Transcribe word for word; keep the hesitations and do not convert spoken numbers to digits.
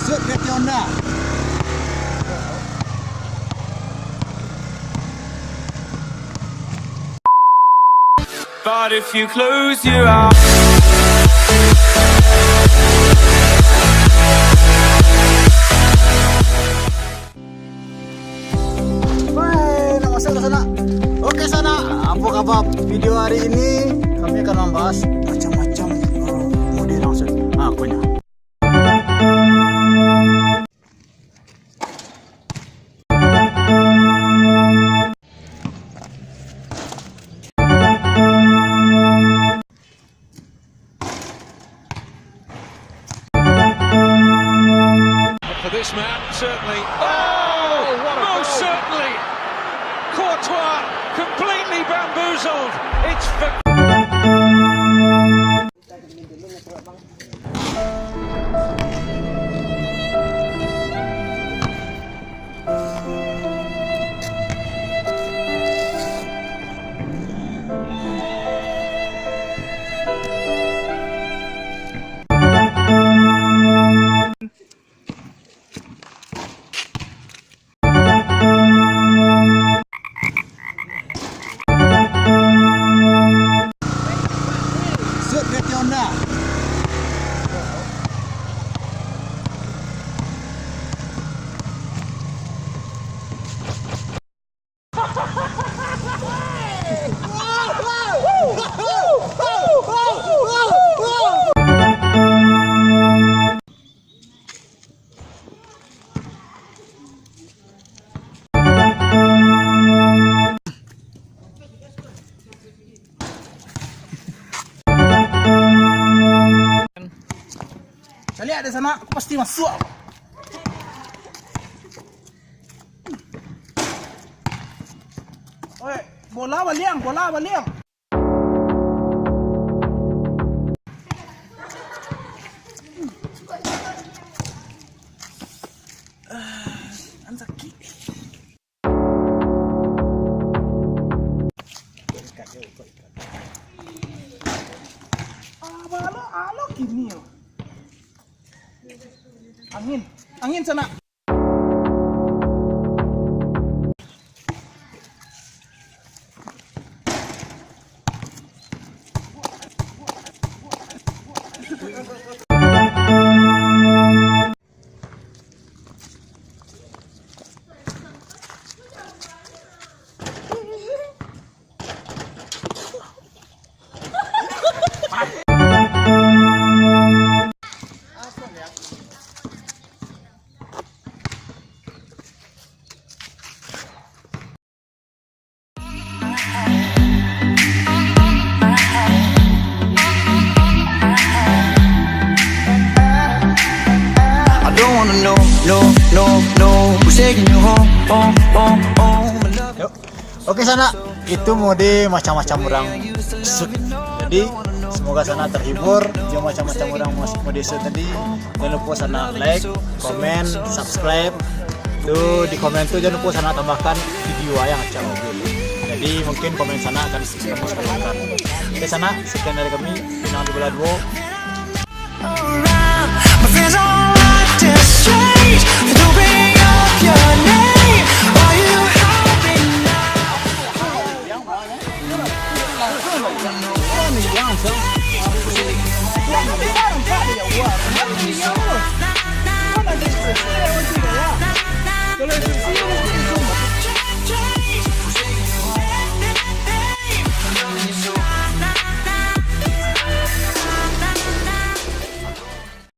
Set, ganti Honda. But if you close your eyes. Weh, nak masuk ka sanak. Oke, sanak, apo kaba video hari ini? Kami akan membahas macam-macam, eh, mode langsung. Ah, akonyo. For this man, certainly. Oh, what a most goal. Certainly. Courtois completely bamboozled. It's for Set, ganti Honda. Caliak dari sana, aku pasti masuk. Oi, bola baliang, bola baliang. Ah, an sakik. Ah, balok, alok kini yo. Angin, angin sana. I don't wanna know, no, no, no. Who's taking you home, home, home, home? I love you. Yo. Oke, sanak, itu mode macam-macam urang shoot. Jadi, semoga sanak terhibur jo macam-macam urang mas-, mode shoot tadi. Jangan lupa sanak like, komen, subscribe. Tu di komen tu jangan lupa sanak tambahkan video yang macam tu. Jadi mungkin komen sanak akan kami tambahkan. Oke sanak, sekian dari kami. Pinang di Bola Duo. My friends all acting strange. They don't bring up your name. Are you happy now?